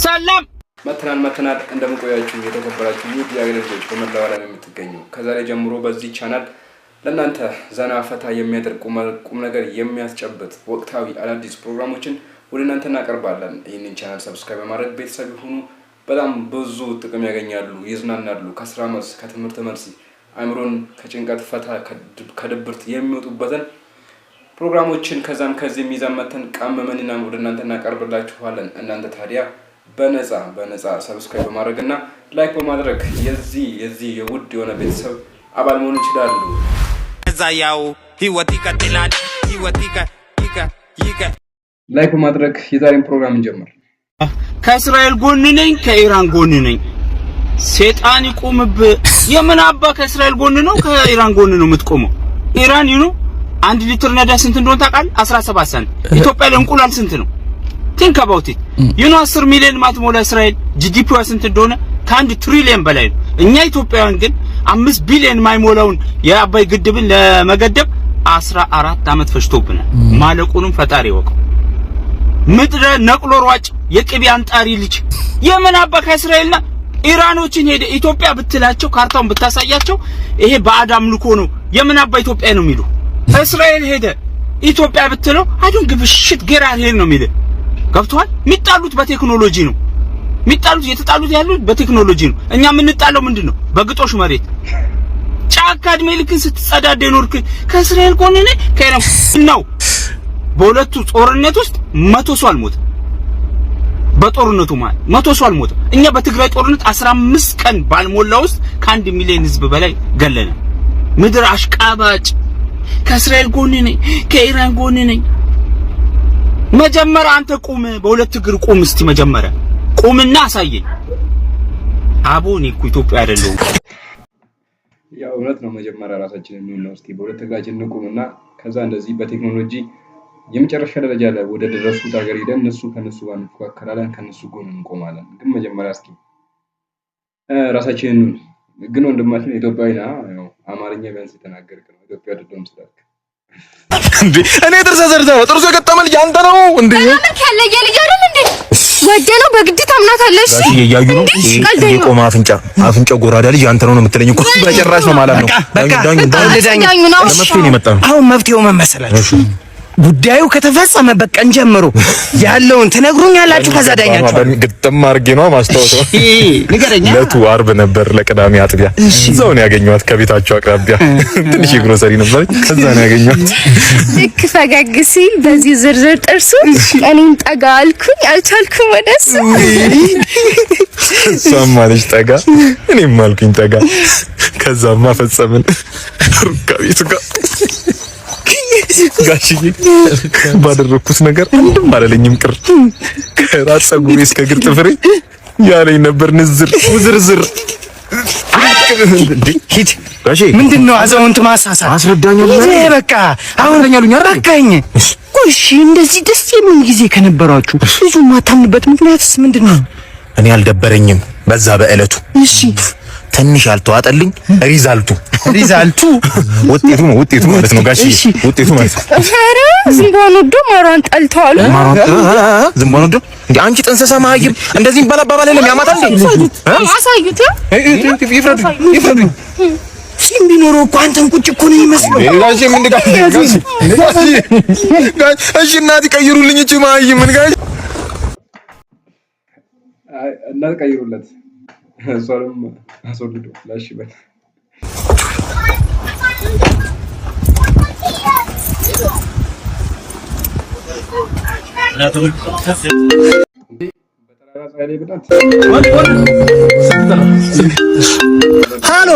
ሰላም። መተናል መተናል። እንደምን ቆያችሁ የተከበራችሁ ውድ የአገሬ ልጆች፣ በመላው ዓለም የምትገኙ። ከዛሬ ጀምሮ በዚህ ቻናል ለእናንተ ዘና ፈታ የሚያደርግ፣ ቁም ነገር የሚያስጨብጥ፣ ወቅታዊ አዳዲስ ፕሮግራሞችን ወደ እናንተ እናቀርባለን። ይህንን ቻናል subscribe በማድረግ ቤተሰብ ይሁኑ። በጣም ብዙ ጥቅም ያገኛሉ፣ ይዝናናሉ። ከስራ መልስ፣ ከትምህርት መልስ አእምሮን ከጭንቀት ፈታ፣ ከድብርት የሚወጡበትን ፕሮግራሞችን ከዛም ከዚህም ይዘን መተን ቀምመንና ወደ እናንተ እናቀርብላችኋለን። እናንተ ታዲያ በነፃ በነፃ subscribe በማድረግ እና like በማድረግ የዚህ የውድ የሆነ ቤተሰብ አባል መሆን ይችላሉ። እዛ ያው ህይወት ይቀጥላል። ህይወት ይቀ ይቀ ይቀ Like በማድረግ የዛሬን ፕሮግራም እንጀምር። ከእስራኤል ጎን ነኝ፣ ከኢራን ጎን ነኝ። ሴጣን ይቁምብህ። የምን አባ ከእስራኤል ጎን ነው ከኢራን ጎን ነው የምትቆመው? ኢራን 1 ሊትር ነዳጅ ስንት እንደሆነ ታውቃለህ? 17 ሰንት። ኢትዮጵያ ላይ እንቁላል ስንት ነው? Think about it. 10 ሚሊዮን ማትሞላ እስራኤል GDP ዋ ስንት እንደሆነ ከ1 ትሪሊየን በላይ ነው። እኛ ኢትዮጵያውያን ግን 5 ቢሊዮን ማይሞላውን የአባይ ግድብን ለመገደብ 14 ዓመት ፈጅቶብናል። ማለቁንም ፈጣሪ ይወቀው። ምድረ ነቅሎ ሯጭ፣ የቅቤ አንጣሪ ልጅ፣ የምን አባ ከእስራኤልና ኢራኖችን ሄደ ኢትዮጵያ ብትላቸው፣ ካርታውን ብታሳያቸው ይሄ ባዕድ አምልኮ ነው፣ የምን አባ ኢትዮጵያ ነው የሚሉ። እስራኤል ሄደ ኢትዮጵያ ብትለው "I don't give a shit, get out here" ነው የሚል። ገብቶሃል? የሚጣሉት በቴክኖሎጂ ነው የሚጣሉት፣ የተጣሉት ያሉት በቴክኖሎጂ ነው። እኛ የምንጣለው ምንድን ነው? በግጦሽ መሬት ጫካ እድሜ ልክን ስትጸዳዳ የኖርክ ከእስራኤል ጎን ነህ ከኢራን ነው። በሁለቱ ጦርነት ውስጥ 100 ሰው አልሞተም። በጦርነቱ ማለት 100 ሰው አልሞተም። እኛ በትግራይ ጦርነት 15 ቀን ባልሞላ ውስጥ ከ1 ሚሊዮን ህዝብ በላይ ገለናል። ምድር አሽቃባጭ፣ ከእስራኤል ጎን ነኝ፣ ከኢራን ጎን ነኝ። መጀመሪያ አንተ ቁም፣ በሁለት እግር ቁም። እስቲ መጀመሪያ ቁምና አሳየኝ። አቦ እኔ እኮ ኢትዮጵያ አይደለሁም። ያው እውነት ነው። መጀመሪያ ራሳችንን እንሁን ነው። እስኪ በሁለት እግራችን እንቁምና ከዛ እንደዚህ በቴክኖሎጂ የመጨረሻ ደረጃ ላይ ወደ ደረሱት ሀገር ሄደን እነሱ ከነሱ ጋር እንፎካከራለን፣ ከነሱ ጎን እንቆማለን። ግን መጀመሪያ እስኪ ራሳችንን እንሁን። ግን ወንድማችን ኢትዮጵያዊ ነህ፣ ያው አማርኛ ቢያንስ የተናገርክ ነው። ኢትዮጵያ አይደለሁም ስላልክ እንዴ፣ እኔ ጥርስ ዘርዘር ጥርሱ የገጠመ ልጅ አንተ ነው እንዴ? ያለየ ልጅ አይደል እንዴ? ወደ ነው በግድ ታምናታለሽ። ጋሽዬ እያዩ ነው። ቀልደኛ። የቆመ አፍንጫ፣ አፍንጫው ጎራዳ ልጅ አንተ ነው ነው የምትለኝ እኮ በጭራሽ ነው ማለት ነው። በቃ። ዳኙ ዳኙ። ዳኙ ነው። ለመፍትሄ ነው የመጣ ነው። አሁን መፍትሄው ምን መሰላችሁ? ጉዳዩ ከተፈጸመበት ቀን ጀምሮ ያለውን ትነግሩኛላችሁ። ከዛ ዳኛችሁ ግጥም አድርጌ ነው ማስታወሰው። ንገረኛ። ለቱ አርብ ነበር ለቅዳሜ አጥቢያ እዛው ነው ያገኘኋት፣ ከቤታቸው አቅራቢያ ትንሽ ግሮሰሪ ነበረች። ከዛ ነው ያገኘኋት። ልክ ፈገግ ሲል በዚህ ዝርዝር ጥርሱ እኔም ጠጋ አልኩኝ፣ አልቻልኩም ወደሱ። እሷም አለች ጠጋ፣ እኔም አልኩኝ ጠጋ። ከዛማ ፈጸምን ሩካ ቤቱ ጋር። ጋሽዬ ባደረኩት ነገር አንድም አላለኝም። ቅር ከራስ ፀጉሬ እስከ እግር ጥፍሬ ያለኝ ነበር ንዝር ውዝርዝር። ሂድ። ጋሼ። ምንድን ነው አዛውንት ማሳሳት? አስረዳኝ። ሂድ በቃ አሁን በቃኝ። እሺ፣ እንደዚህ ደስ የሚል ጊዜ ከነበራችሁ ልጁ የማታምንበት ምክንያትስ ምንድን ነው? እኔ አልደበረኝም በዛ በእለቱ። ትንሽ ያልተዋጠልኝ result ኡ። Result ኡ? ውጤቱ ነው፣ ውጤቱ ማለት ነው ጋሼ፣ ውጤቱ ማለት ነው። ኧረ ዝንቧን ወዶ ማሯን ጠልተዋል። ዝም ብሎ ነው እንዴ? አንቺ ጥንሰሳ መሀይም፣ እንደዚህ የሚባል አባባል የለም። ያማታል እንዴ? አሳዩት። ይፍረዱኝ፣ ይፍረዱኝ። ጺም ቢኖረው እኮ አንተን ቁጭ እኮ ነው የሚመስለው። ጋሼ ምን ጋሼ እሺ እናት ይቀይሩልኝ። እቺ መሀይም ምን ጋሼ አይ፣ እናት ቀይሩለት፣ እሷንም አስወግዶ ላሽ ይበል። በጠራራ ፀሐይ ላይ ብላት። ሃሎ፣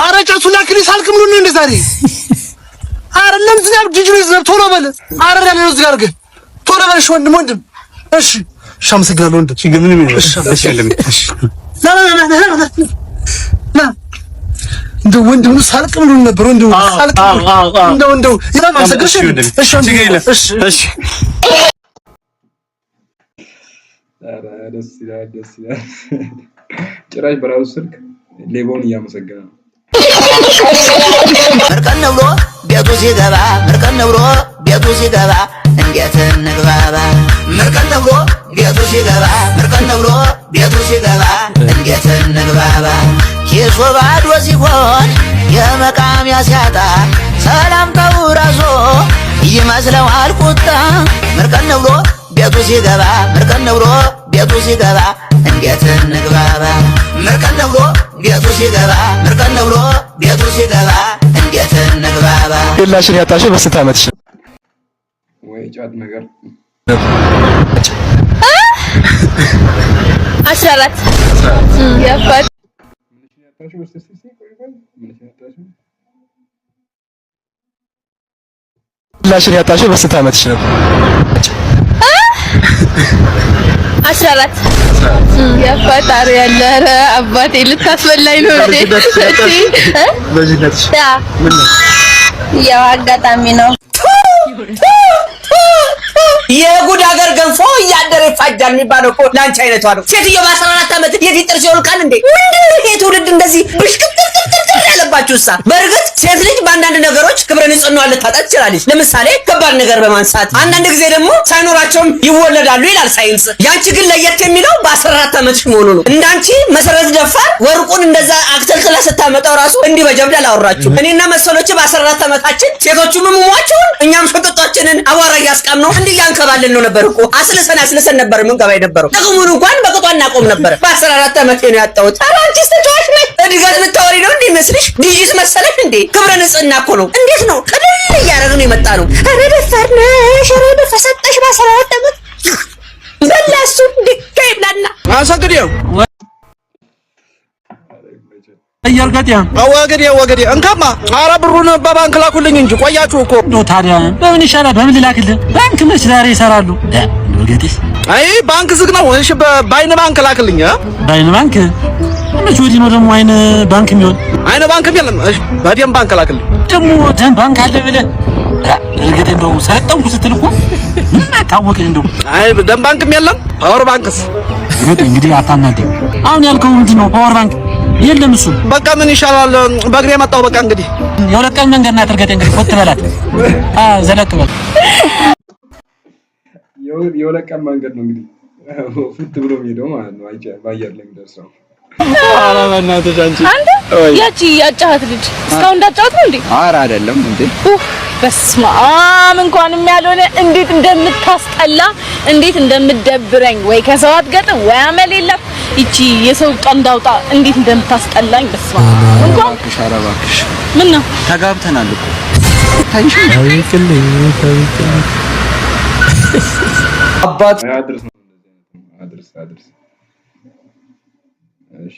አረ ጨሱ ላክልኝ ሳልክ ምን ነው እንደ ዛሬ አይደለም፣ ዝናብ ጅጅ ነው ዝናብ፣ ቶሎ በል። አረ ያለ ነው ዝጋ አድርገህ ቶሎ በል። እሺ ወንድም፣ ወንድም፣ እሺ፣ እሺ፣ አመሰግናለሁ ወንድም። እሺ፣ እሺ፣ ና ና ና ና ና ና። እንደው ወንድም ሳልቅ ምን ነበር ወንድም ሳልቅ እንደው ይላል አመሰግንሽ። እሺ ወንድም፣ እሺ፣ እሺ። ኧረ ደስ ይላል፣ ደስ ይላል። ጭራሽ በራሱ ስልክ ሌባውን እያመሰገነ ነው። ምርቅን ብሎ ቤቱ ሲገባ፣ ምርቅን ብሎ ቤቱ ሲገባ እንዴት እንግባባ? ምርቅን ብሎ ቤቱ ሲገባ ምርቅን ብሎ ቤቱ ሲገባ እንዴት እንግባባ? ኪሱ ባዶ ሲሆን የመቃሚያ ሲያጣ ሰላምታው ራሱ ይመስለዋል ቁጣ። ምርቅን ብሎ ቤቱ ሲገባ፣ ምርቅን ብሎ ቤቱ ሲገባ እንዴት እንግባባ? ምርቅን ብሎ ቤቱ ሲገባ፣ ምርቅን ብሎ ቤቱ ሲገባ እንዴት እንግባባ? ላሽን ያጣሽው በስንት ዓመትሽ ነው? ወይ ጫት ነገር። 14 የአባት ምንሽን ያጣሽው? እስቲ እስቲ እስቲ ቆይ ቆይ፣ ምንሽን ያጣሽው? ላሽን ያጣሽው በስንት ዓመትሽ ነው? 14። የፈጣሪ ያለ፣ ኧረ አባቴ ልታስበላኝ ነው እንዴ? እ? በልጅነትሽ? Yeah። ምን ነው? ያው አጋጣሚ ነው። የጉድ ሀገር ገንፎ እያደረ ይፋጃል የሚባለው እኮ ለአንቺ አይነቷ ነው። ሴትዮ በ14 ዓመት የፊት ጥርስ ይወልቃል እንዴ? ምንድን ነው ይሄ ትውልድ እንደዚህ ብሽቅጥቅጥቅጥቅ ያለባችሁ? እሳ በእርግጥ ሴት ልጅ በአንዳንድ ነገሮች ክብረ ንጽህናዋን ልታጣ ትችላለች። ለምሳሌ ከባድ ነገር በማንሳት፣ አንዳንድ ጊዜ ደግሞ ሳይኖራቸውም ይወለዳሉ ይላል ሳይንስ። ያንቺ ግን ለየት የሚለው በ14 ዓመትሽ መሆኑ ነው። እንዳንቺ መሰረት ደፋር ወርቁን እንደዛ አክተልትላ ስታመጣው ራሱ እንዲህ በጀብድ አላወራችሁ። እኔና መሰሎች በ14 ዓመታችን ሴቶቹ ምሙሟቸውን እኛም ሽንጥጧችንን አቧራ እያስቃም ነው እንዲህ እያንከባልን ነው ነበር እኮ፣ አስልሰን አስልሰን ነበር ምንገባ የነበረው። ጥቅሙን እንኳን በቅጧ እናቆም ነበር። በ14 ዓመቴ ነው ያጣሁት። ኧረ አንቺስ ተጫዋች ነሽ። እድገት የምታወሪ ነው እንዴ ይመስልሽ? Digit መሰለሽ እንዴ? ክብረ ንጽህና እኮ ነው። እንዴት ነው ቅልል እያደረግን የመጣ ነው። ኧረ ደፋር ነሽ፣ ኧረ ደፋር ሰጠሽ በ14 ዓመት በላ እሱ ድንጋይ ይብላና። አሰግዴው። እያርገጤ። ወግዴ ወግዴ፣ እንካማ፣ ኧረ ብሩን በባንክ ላኩልኝ እንጂ ቆያችሁ እኮ። እንደው ታዲያ በምን ይሻላል? በምን ልላክልህ? ባንክ መች ዛሬ ይሰራሉ? እንደው እርገጤስ። አይ ባንክ ዝግ ነው። እሺ በአይን ባንክ ላክልኝ እ? በአይን ባንክ መች ወዲህ ነው ደግሞ አይን ባንክ የሚሆን? አይን ባንክም የለም። እሺ በደም ባንክ ላክልኝ። ደግሞ ደም ባንክ አለ ብለህ እርገጤ፣ እንደው ሰለጠንኩ ስትል እኮ ምን አታወቅህ እንደው። አይ ደም ባንክም የለም። Power bank ስ? እርገጤ እንግዲህ አታናደኝ። አሁን ያልከው ምንድን ነው? Power bank የለም እሱ። በቃ ምን ይሻላል? በእግሬ መጣሁ። በቃ እንግዲህ የሁለት ቀን መንገድ ናት። እርገጤ እንግዲህ ኮት በላት፣ ዘለቅ በል። የሁለት ቀን መንገድ ነው እንግዲህ ፉት ብሎ የሚሄደው ማለት ነው። በአየር ላይ የሚደርሰው። ኧረ በእናትሽ አንቺ። አንተ ያቺ ያጫሃት ልጅ እስካሁን እንዳጫወት ነው እንዴ? ኧረ አይደለም እንዴ። ኡፍ በስመ አብ፣ እንኳንም ያልሆነ። እንዴት እንደምታስጠላ፣ እንዴት እንደምትደብረኝ። ወይ ከሰው አትገጥም ወይ አመል የለም። ይቺ የሰው ቀንድ አውጣ እንዴት እንደምታስጠላኝ በስመ አብ እንኳን። እባክሽ፣ ኧረ እባክሽ። ምን ነው? ተጋብተናል እኮ። ታዊቅልኝ ታዊቅልኝ። አባት አድርስ ነው፣ አድርስ አድርስ። እሺ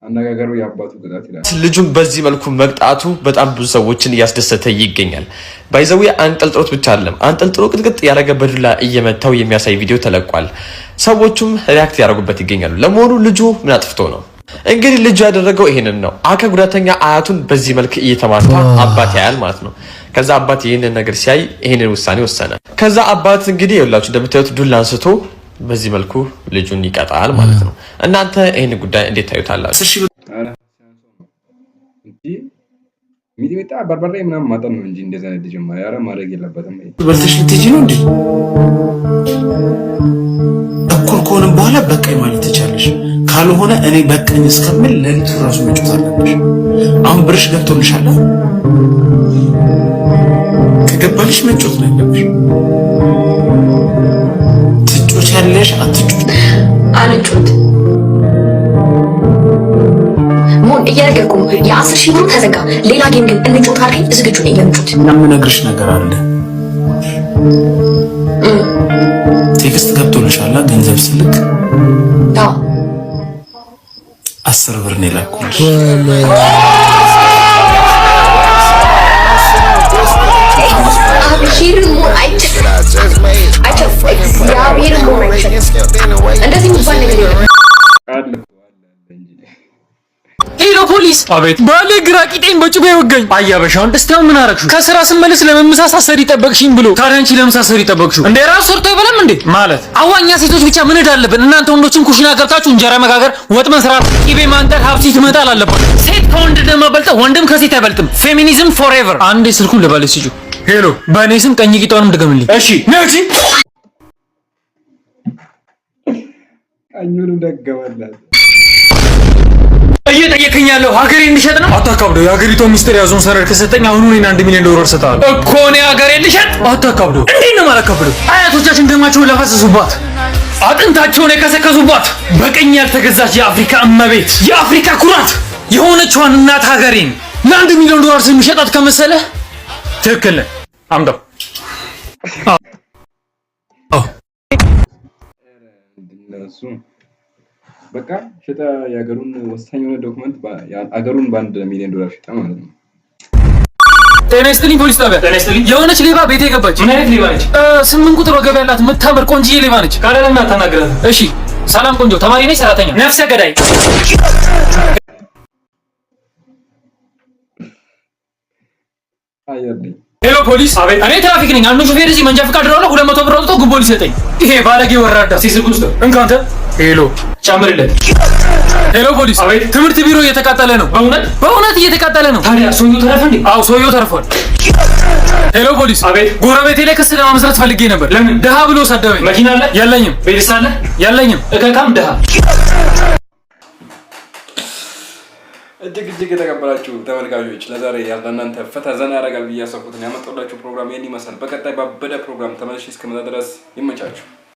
አነጋገሩ የአባቱ ቅጣት ይላል። ልጁን በዚህ መልኩ መቅጣቱ በጣም ብዙ ሰዎችን እያስደሰተ ይገኛል። By the way አንጠልጥሎት ብቻ አይደለም፣ አንጠልጥሎ ቅጥቅጥ ያደረገ በዱላ እየመታው የሚያሳይ ቪዲዮ ተለቋል። ሰዎቹም react ያደረጉበት ይገኛሉ። ለመሆኑ ልጁ ምን አጥፍቶ ነው? እንግዲህ ልጁ ያደረገው ይሄንን ነው። አካል ጉዳተኛ አያቱን በዚህ መልክ እየተማታ አባት ያያል ማለት ነው። ከዛ አባት ይህንን ነገር ሲያይ ይህንን ውሳኔ ወሰነ። ከዛ አባት እንግዲህ ይኸውላችሁ እንደምታዩት ዱላ አንስቶ በዚህ መልኩ ልጁን ይቀጣል ማለት ነው። እናንተ ይህን ጉዳይ እንዴት ታዩታላችሁ? ኧረ ሲያንሰው ነው እንጂ ሚጥሚጣ በርበሬ ምናምን ማጠን ነው እንጂ እንደዚህ አይነት ልጅማ ኧረ ማድረግ የለበትም። በልተሽ ልትሄጂ ነው እንዴ? እኩል ከሆነም በኋላ በቃኝ ማለት ትቻለሽ። ካልሆነ እኔ በቃኝ እስከምል ሌሊቱ ራሱ መጮት አለብሽ። አሁን ብርሽ ገብቶልሻል። ከገባልሽ መጮት ነው ያለብሽ። ትጮቻለሽ አትጮች? አልጮት ሞን እየነገርኩህ ነው። የ10,000 ብሩ ተዘጋ። ሌላ game ግን እንጮት ካልከኝ ዝግጁ ነኝ ለምጮት። እና የምነግርሽ ነገር አለ። Text ገብቶልሻል ገንዘብ ስልክ? አዎ። 10 ብር ነው የላኩልሽ። እግዚአብሔርን መሆን አይቻልም። አይቻልም። እግዚአብሔርን መሆን አይቻልም። እንደዚህ የሚባል ነገር የለም። አለ እኮ አለ አለ እንጂ። Hello ፖሊስ! አቤት። ባሌ ግራ ቂጤን በጩቤ ወጋኝ። አያበሻውን ደስታውን ምን አረግሽው? ከስራ ስመለስ ለምን ምሳ ሳትሰሪ ጠበቅሽኝ ብሎ። ታዲያ አንቺ ለምን ሳትሰሪ ጠበቅሽው? እንደ ራሱ ሰርቶ አይበላም እንዴ? ማለት አዋ እኛ ሴቶች ብቻ ምን ዕዳ አለብን? እናንተ ወንዶችም ኩሽና ገብታችሁ እንጀራ መጋገር፣ ወጥ መስራት፣ ቂቤ ማንጠር፣ ሀብሲት መጣል አለባችሁ። ሴት ከወንድ እንደማበልጠ ወንድም ከሴት አይበልጥም። Feminism forever። አንዴ ስልኩን ለባሌ ስጪው። Hello፣ በእኔ ስም ቀኝ ቂጧንም ድገምልኝ። እሺ ነጂ። ቀኙንም ደገመላት። እየጠየከኝ ያለው ሀገሬ እንዲሸጥ ነው? አታካብደው። የሀገሪቷ ሚስጥር ያዞን ሰነድ ከሰጠኝ አሁኑ እኔን 1 ሚሊዮን ዶላር እሰጥሃለሁ እኮ። እኔ ሀገሬ ልሸጥ? አታካብደው። እንዴት ነው የማላካብደው? አያቶቻችን ደማቸውን ላፈሰሱባት፣ አጥንታቸውን የከሰከሱባት፣ በቅኝ ያልተገዛች የአፍሪካ እመቤት፣ የአፍሪካ ኩራት የሆነችዋን እናት ሀገሬን ለ1 ሚሊዮን ዶላር ስሚሸጣት ከመሰለ ትክክል ነህ። አምጣው። አዎ። እሱ በቃ ሸጠ። የሀገሩን ወሳኝ የሆነ document አገሩን በ1 ሚሊዮን ዶላር ሸጠ ማለት ነው። ጤና ይስጥልኝ ፖሊስ ጣቢያ። ጤና ይስጥልኝ። የሆነች ሌባ ቤቴ ገባች። ምን አይነት ሌባ ነች? 8 ቁጥር ወገብ ያላት የምታምር ቆንጅዬ ሌባ ነች። ካለልና ታናግራት። እሺ። ሰላም ቆንጆ፣ ተማሪ ነች ሰራተኛ? ነፍሰ ገዳይ። አየር ላይ። Hello ፖሊስ። አቤት። እኔ ትራፊክ ነኝ። አንዱ ሾፌር እዚህ መንጃ ፈቃድ ነው 200 ብር አውጥቶ ጉቦ ሊሰጠኝ። ይሄ ባለጌ ወራዳ። ሲስልኩ ውስጥ እንካ አንተ። Hello ጨምርለት። Hello ፖሊስ። አቤት። ትምህርት ቢሮ እየተቃጠለ ነው። በእውነት በእውነት እየተቃጠለ ነው። ታዲያ ሰውየው ተረፈ እንዴ? አዎ፣ ሰውየው ተርፏል። Hello ፖሊስ። አቤት። ጎረቤቴ ላይ ክስ ለመመስረት ፈልጌ ነበር። ለምን? ድሃ ብሎ ሰደበኝ። መኪና አለ? የለኝም። ቤትስ አለ? የለኝም። እከካም ድሃ። እጅግ እጅግ የተከበራችሁ ተመልካቾች፣ ለዛሬ ለእናንተ ፈታ ዘና ያደርጋል ብዬ ያሰብኩትን ያመጣሁላችሁ ፕሮግራም ይህን ይመስላል። በቀጣይ ባበደ ፕሮግራም ተመልሼ እስከመጣ ድረስ ይመቻችሁ።